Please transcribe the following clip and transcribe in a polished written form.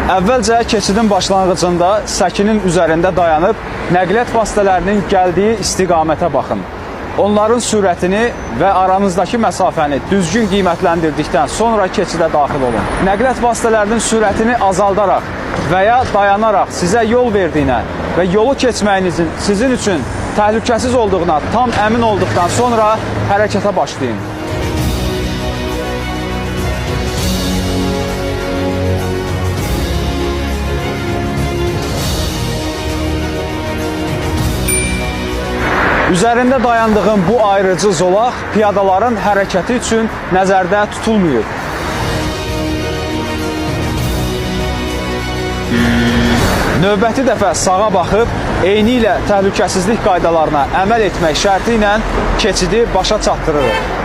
Əvvəlcə keçidin başlanğıcında səkinin üzərində dayanıb nəqliyyat vasitələrinin gəldiyi istiqamətə baxın. Onların sürətini və aranızdakı məsafəni düzgün qiymətləndirdikdən sonra keçidə daxil olun. Nəqliyyat vasitələrinin sürətini azaldaraq və ya dayanaraq sizə yol verdiyinə və yolu keçməyinizin sizin üçün təhlükəsiz olduğuna tam əmin olduqdan sonra hərəkətə başlayın. Üzərində dayandığım bu ayrıcı zolaq piyadaların hərəkəti üçün nəzərdə tutulmayıb. Növbəti dəfə sağa baxıb eynilə təhlükəsizlik qaydalarına əməl etmək şərti ilə keçidi başa çatdırırıq.